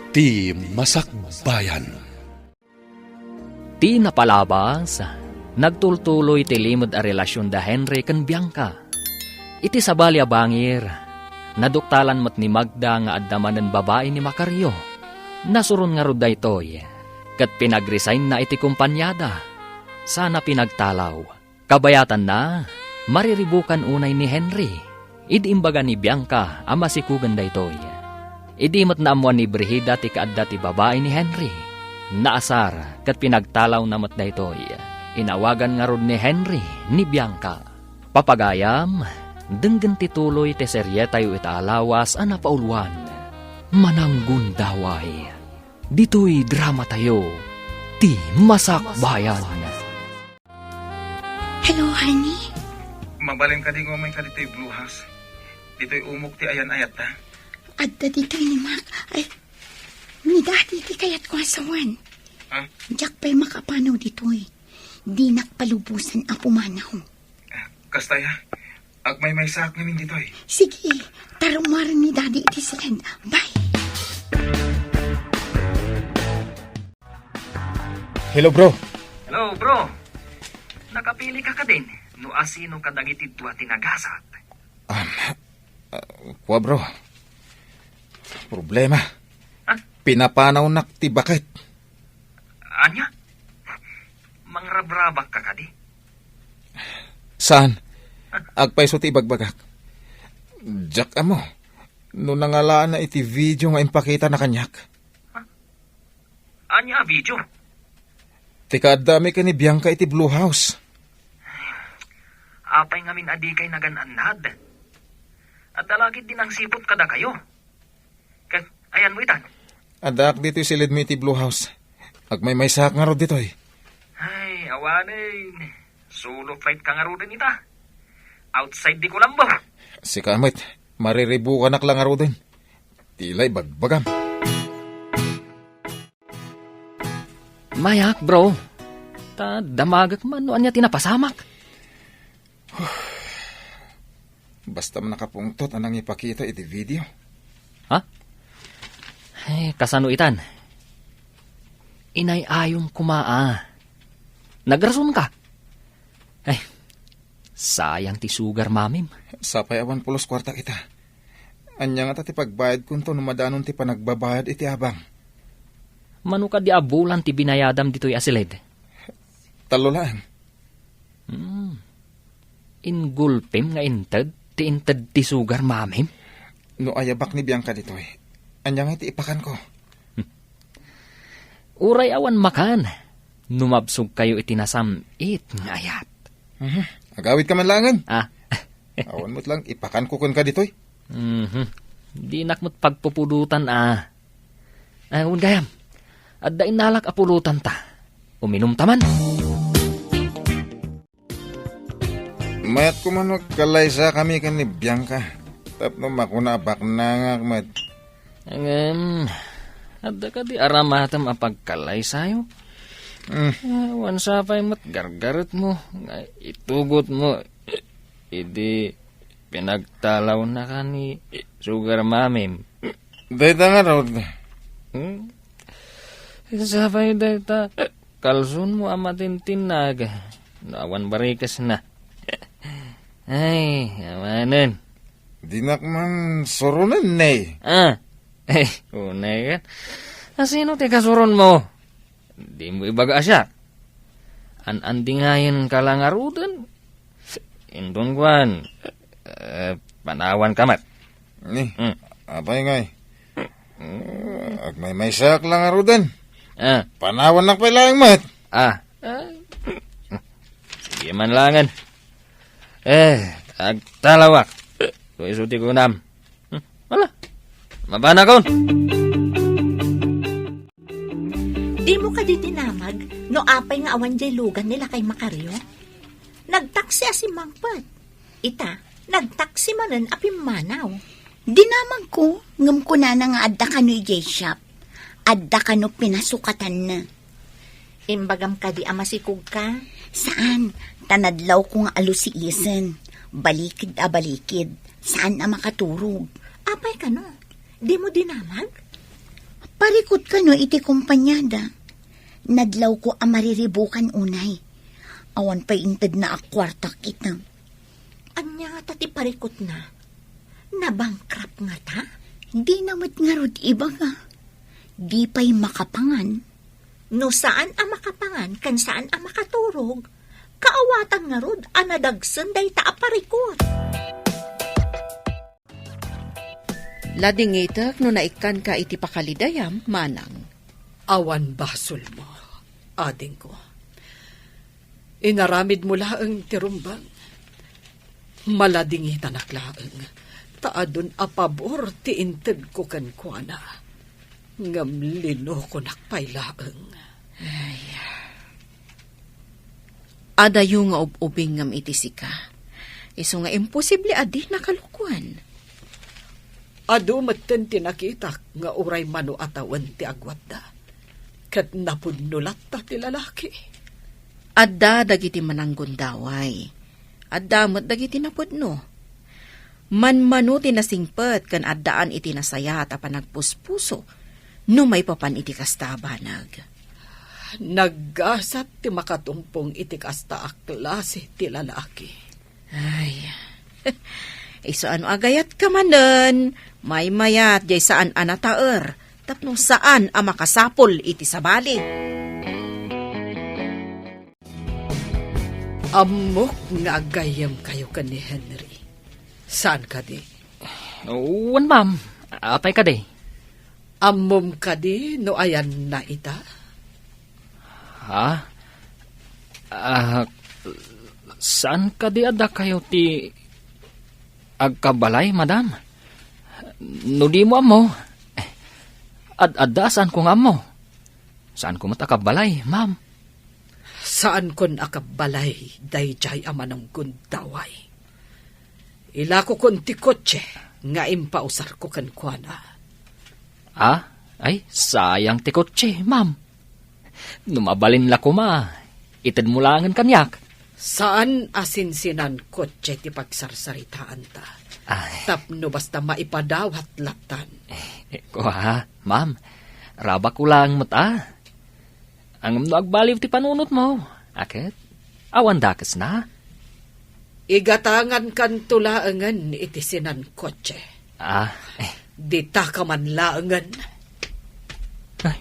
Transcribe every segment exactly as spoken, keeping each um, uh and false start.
Ti Masakbayan. Ti napalabas, nagtultuloy ti limed a relasion da Henry ken Bianca. Iti sabali a bangir, naduktalan met ni Magda nga adda manen babai ni Macario. Nasuron ngarud daytoy, ket pinagresignna iti kompaniada. Sana pinagtalaw. Kabayatanna, mariribukan unay ni Henry. Idi imbaga ni Bianca a masikogen daytoy. Idi met naammuan ni Brigida ti kaadda ti babai ni Henry, naasar ket pinagtalawna met daytoy. Inawagan ngarud ni Henry ni Bianca. Papagayam, denggen ti tuloy ti serietayo ita a lawas a napauluan, Mananggundaway. Ditoy dramatayo, Ti Masakbayan. Hello, honey. Mabalin kadi nga umay ka ditoy Blue House? Ditoy umok ti ayan-ayatta. Adda ditoy ni Mac. Ay, ni Daddy ti kayatko a sawen. Ha? Diak pay makapanaw ditoy. Dinak palubosan a pumanaw. Ah, kasta ya. Agmaymaysaak ngamin ditoy. Sige, tarumaren ni Daddy iti siled. Bye. Hello, bro. Hello, bro. Nakapili ka kadin no asino kadagiti dua ti nagasat? Um, uh, kua, bro. Problema. Ha? Pinapanawnak ti baket. Ania? Mangrabrabak ka kadi? Saan? Agpayso ti ibagbagak. Diak ammo no nangalaanna iti video nga impakitana kaniak. Ania a video? Ti kaaddaami ken ni Bianca iti Blue House. Apay ngamin a dikay nagan-annad? Adda la ketdi nangsiput kadakayo. Ket ayanmo itan? Addaak ditoy siledmo iti Blue House. Agmaymaysaak ngarud ditoy. Ay, awanen. Solo flight ka ngaruden ita. Outside di Colombo. Sika met, mariribukanak la ngaruden. Ti la ibagbagam. Mayak, bro. Ta damagek man no ania ti napasamak. Basta man nakapungtot a nangipakita iti video. Ha? Ay, kasano itan? Inay-ayom koma a. Nagrasonka. Ay, sayang ti sugar mamim. Sapay awan pulos kuarta ita. Ania ngata ti pagbayadkonto no madanon ti panagbabayad iti abang? Mano kadi a bulan ti binayadam ditoy a siled? Tallo laeng. Hmm. Ingulpem nga inted ti inted ti sugar mamim? No ayabak ni Bianca ditoy, ania ngay ti ipakanko? Uray awan makan, no mabsogkayo iti nasam-it nga ayat. Mhm. Agawidka man laengen. Ah. Awan met lang ipakanko kenka ditoy. Mhm. Dinak met pagpupudotan, ah. Ah, wen gayam, adda innalak a pulotanta. Uminumta man. Mayat koma no agkalaysakami ken ni Bianca tapno makuna a baknangak met. Ngem, adda kadi aramatem a pagkalaysayo? Mm. Awan sapay met gargaretmo nga itugotmo idi pinagtalawnaka ni Sugar Mamim. Dayta ngarud. Hmm? Sapay dayta kalsonmo a matintinnag no awan barikesna. Ay, awanen. Dinak man suronen, ne. Ah, ay, unay ket. Asino ti kasuronmo? Dimo ibaga a siak. An-andingayenka la ngaruden? Inton kuan, eh, panawanka met. Ni, Hmm. apay ngay? Hmm. Agmaymaysaak la ngaruden. Ah. Panawannak pay laeng met. Ah. Ah. Sige man laengen. Eh, agtalawak. Kung isu ti kunam. Hmm, wala. Mabanakon. Dimo kadi dinamag no apay nga awan jay lugan ni Lakay Macario? Nagtaksi a simmangpet. Ita, nagtaksi manen a pimmanaw. Dinamagko, ngem kunana nga adda kano idiay shop. Adda kano pinasukatanna. Imbagam kadi a masikogka? Saan, ta nadlawko nga alusiisen. Balikid a balikid. Saan a makaturog. Apay kano? Dimo dinamag? Parikut kano iti kompaniada. Nadlawko a mariribukan unay. Awan pay intedna a kuarta kita. Ania ngata ti parikutna? Nabankrupt ngata? Dina met ngarud ibaga. Di pay makapangan. No saan a makapangan ken saan a makaturog, kaawatan ngarud a nadagsen dayta a parikut. Ladingitek no naikkanka iti pakalidayam, manang. Awan basolmo, adingko. Inaramidmo laeng ti rumbeng. Maladingitanak laeng, ta adun a pabor ti intedko kenkuana. Ngem linokonak pay laeng. Ay. Adayo nga ub-ubingngem iti sika. Isu nga imposible a di nakalukuan. Adu metten ti nakitak nga uray mano a tawen ti agwatda. Ket napudno latta ti lalaki. Adda dagiti mananggundaway. Adda met dagiti napudno. Manmano ti nasingpet ken addaan iti nasayaat a panagpuspuso no maipapan iti kasta a banag. Naggasat ti makatungpong iti kasta a klase ti lalaki. Ay, isu a no agayatka manen, maymayat jay saan a nataer, tapno saan a makasapul iti sabali. Ammok nga agayyemkayo ken ni Henry. Saan kadi? Wen, ma'am. Apay kadi? Ammom kadi no ayanna ita? Ha? Ah, saan kadi a dakayo ti agkabalay, madam? No dimo ammo, ad-adda a saanko nga ammo. Saanko met a kabbalay, ma'am. Saankon a kabbalay daydiay a mananggundaway. Ilakokon ti kotse nga impausarko kenkuana. Ah, ay, sayang ti kotse, ma'am. No mabalin la koma, itedmo laengen kaniak. Saan a sinsinan kotse ti pagsarsaritaanta. Ay. Tapno basta maipadawat lattan. Eh, kua, ma'am. Rabakko laeng met a. Ngem no agbaliw ti panunotmo, a ket awan dakesna. Igatangankanto laengen iti sinan kotse. Ah, eh. Ditaka man laengen. Ay,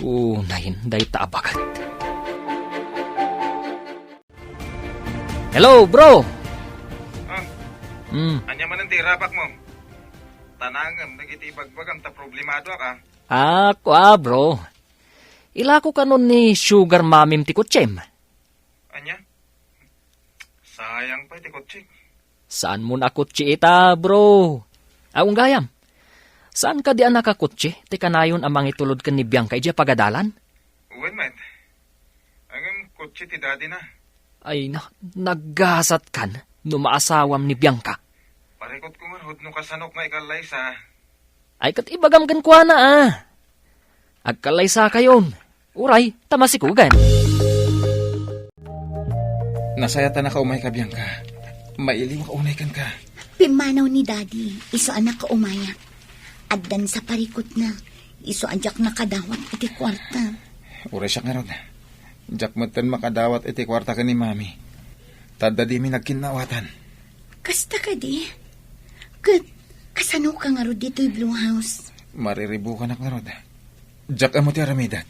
unayen dayta a baket. Hello, bro! Ah, Hmm. Ania manen ti irabakmo? Tanangem dagiti ibagbagam ta problemadoak, ah. Ah, kua, bro. Ilako kanon ni sugar mamim ti kotsem? Ania? Sayang pay ti kotsek. Saanmon a kotse ita, bro? Aw, gayam. Saan kadi a nakakotse ti kanayon a mangitulod ken ni Bianca idiay pagadalan? Wen met. Ngem kotse ti daddy na. Ay, na, naggasatkan no maasawam ni Bianca. Parikutko ngarud no kasanok nga ikallaysa. Ay, ket ibagam kenkuana, a. Agkallaysakayon. Uray, ta masikugan. Nasayatanaka umayka, Bianca. Mailiwak unay kenka. Pimmanaw ni Daddy, isu a nakaumayak. Addan sa parikutna, isu a diak nakadawat iti kuarta. Uray siak ngarud. Diak metten makadawat iti kuarta ken ni Mami. Ta adda dimi nagkinnaawatan. Kasta kadi? Ket kasanoka ngarud ditoy Blue House? Mariribukanak ngarud. Diak ammo ti aramidek.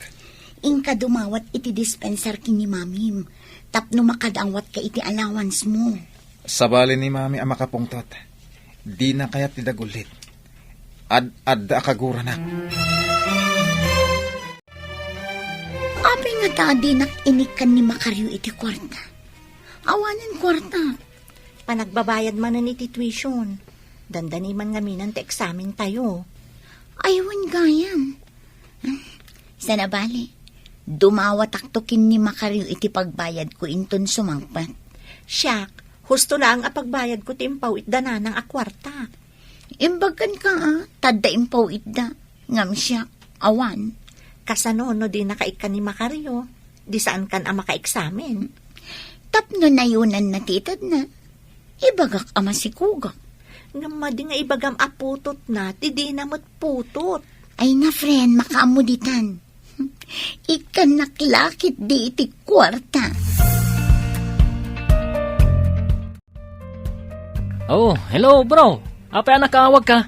Inka dumawat iti dispensar ken ni Mamim tapno makadawatka iti allowance mo. Sabali ni Mami a makapungtot. Dina kayat ti dagullit. Ad-adda a kaguranak. Apay ngata a dinak inikkan ni Macario iti kuarta? Awanen kuarta. Panagbabayad manen iti tuition. Dandani man ngamin ti eksamen tayo. Ay, wen gayam. Sana bale, dumawatakto ken ni Macario iti pagbayadko inton sumangpet. Siak, husto laeng a pagbayadko ti impaw-itda nanang a kuarta. Imbag kenka, a, ta adda impaw-itda. Ngem siak, awan. Kasano no dinaka ikkan ni Macario? Di saankan a makaeksamen. Tapno nayunanna ti itedna, ibagak a masikugak. Ngem madi nga ibagam a putotna, ti dina met putot. Ay na, friend, makaammo ditan. Ikkannak la ketdi iti kuarta. Oh, hello, bro. Apay a nakaawagka?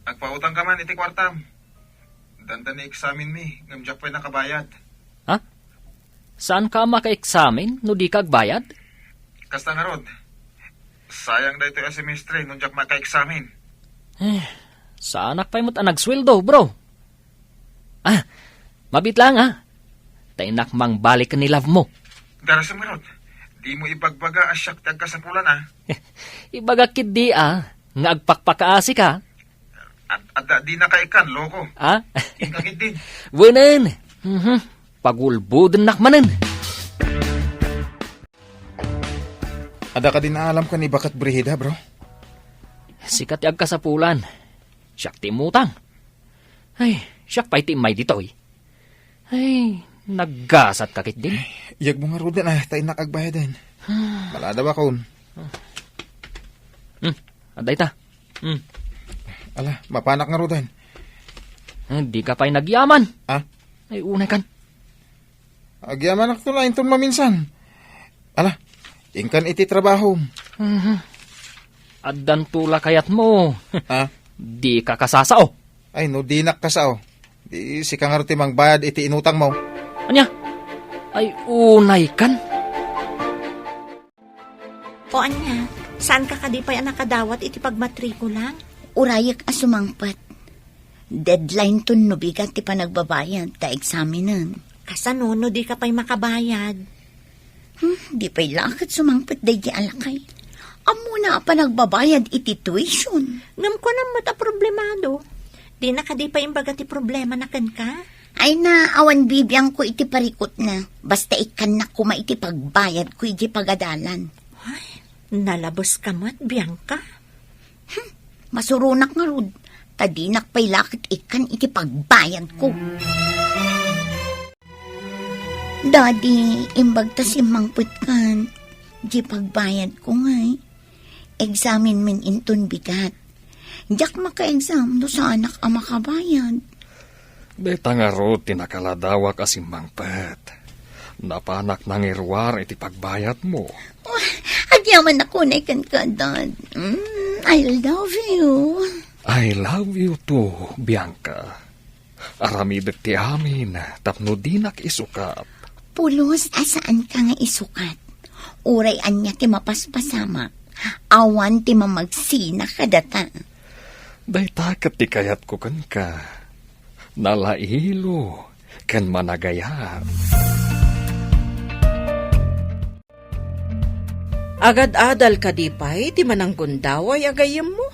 Agpautangka man iti kuartam. Dandani eksamenmi, ngem diak pay nakabayad. Ha? Saanka a makaeksamen no dika agbayad? Kasta ngarud, sayang daytoy a semestre no diak makaeksamen. Eh, saanak pay met a nagsueldo, bro. Ah, mabiit laeng, ah. Ta innak mangbalik ken ni love mo. Darasem ngarud, dimo ibagbaga a siak ti agkasapulan, ah. Ibagak ketdi, ah, nga agpakpakaasika. Ad-, adda dinaka ikkan, loko. Ah? Inka ketdin. Wenen. Mhm. Pagulbodennak manen. Adda kadi naalamka ni Baket Brigida, bro? Sika ti agkasapulan. Siak ti immutang. Ay, siak pay ti immay ditoy. Ay, naggasatka ketdin. Yegmo ngaruden, ah, ta innak agbayaden. Maladaw akon. Hmm, adda ita. Hmm. Ala, mapanak ngaruden. Eh, dika pay nagyaman. Ah? Ay, unay kan. Agyamanak to la inton maminsan. Ala, inkan iti trabahom. Mhm. Addanto la kayatmo. Ha? Dika kasasao. Ay, no dinak kasao, di sika ngarud ti mangbayad iti inutangmo. Ania? Ay, unay kan. O ania, saanka kadi pay a nakadawat iti pagmatrikula? Urayek a sumangpet. Deadline ton no bigat ti panagbabayad ta eksamenen. Kasano no dika pay makabayad? Hmm, di pay la ket sumangpet daydi a lakay. Ammona a panagbabayad iti tuition. Ngem kunam met a problemado. Dina kadi pay imbaga ti problemana kenka? Ay na, awan bibiangko iti parikutna. Basta ikkannak koma iti pagbayadko iti pagadalan. Ay, nalabeska met, Bianca. Hmm, masuronak ngarud, ta dinak pay la ket ikkan iti pagbayadko. Daddy, imbag ta simmangpetkan, di pagbayadko ngay. Eksamenmin inton bigat. Diak maka-exam no saanak a makabayad. Dayta ngarud ti nakaladawak a simmangpet. Napanak nangiruar iti pagbayadmo. Oh, agyamanak unay kenka, Dad. Mm, I love you. I love you too, Bianca. Aramidek ti amin tapno dinak isukat. Pulos a saanka nga isukat. Uray ania ti mapaspasamak, awan ti mamagsina kadata. Dayta ket ti kayatko kenka. Nalailo ken managayat. Agad-adal kadi pay ti mananggundaway a gayyemmo?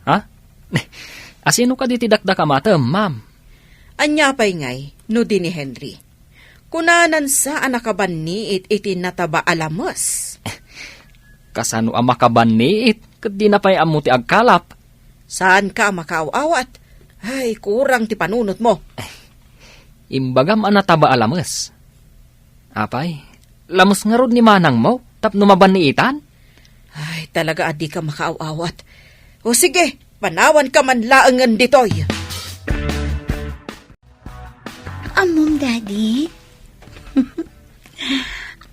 Ha? Asino kadi ti dakdakamatem, ma'am? Ania pay ngay no di ni Henry? Kunanan sa a nakabanniit iti nataba a lames. Kasano a makabanniit ket dina pay ammo ti agkalap? Saanka a makaaw-awat. Ay, kurang ti panunotmo. Imbagam a nataba a lames. Apay, lames ngarud ni manangmo tapno mabanniitan? Ay, talaga a dika makaaw-awat. O sige, panawanka man laengen ditoy. Ammom, Daddy?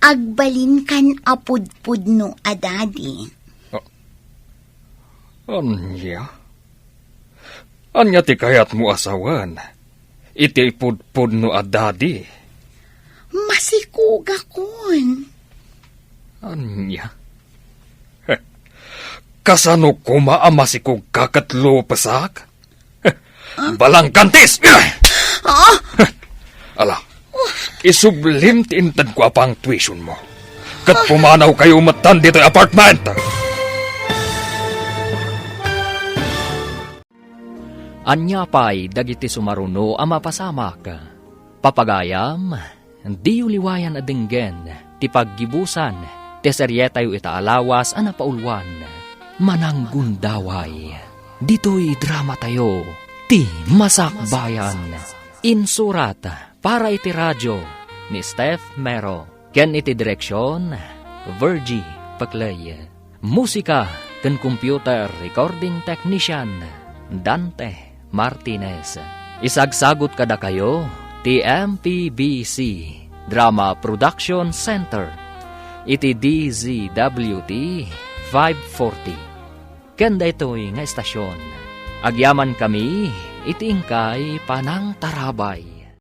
Agbalinkan a pudpudno a Daddy. Ah, ania? Ania ti kayatmo a sawen iti pudpudno a Daddy? Masikogakon. Ania? Heh, kasano koma a masikogka ket lupesak? Balangkantis! Ah! Ala, isublim ti intedko a pangtuitionmo. Ket pumanawkayo metten ditoy apartment! Ania pay dagiti sumaruno a mapasamak? Papagayam, diyo liwayan a denggen ti paggibusan ti serietayo ita a lawas a napauluan, Mananggundaway. Ditoy dramatayo, ti Masakbayan. Insurat para iti radio ni Steph Mero, ken iti direksion, Virgie Peclay. Musika ken computer recording technician, Dante Martinez. Isagsagut kadakayo ti M P B C Drama Production Center iti D Z W T five forty. Ken daytoy nga estasion, agyamankami iti inkay panangtarabay.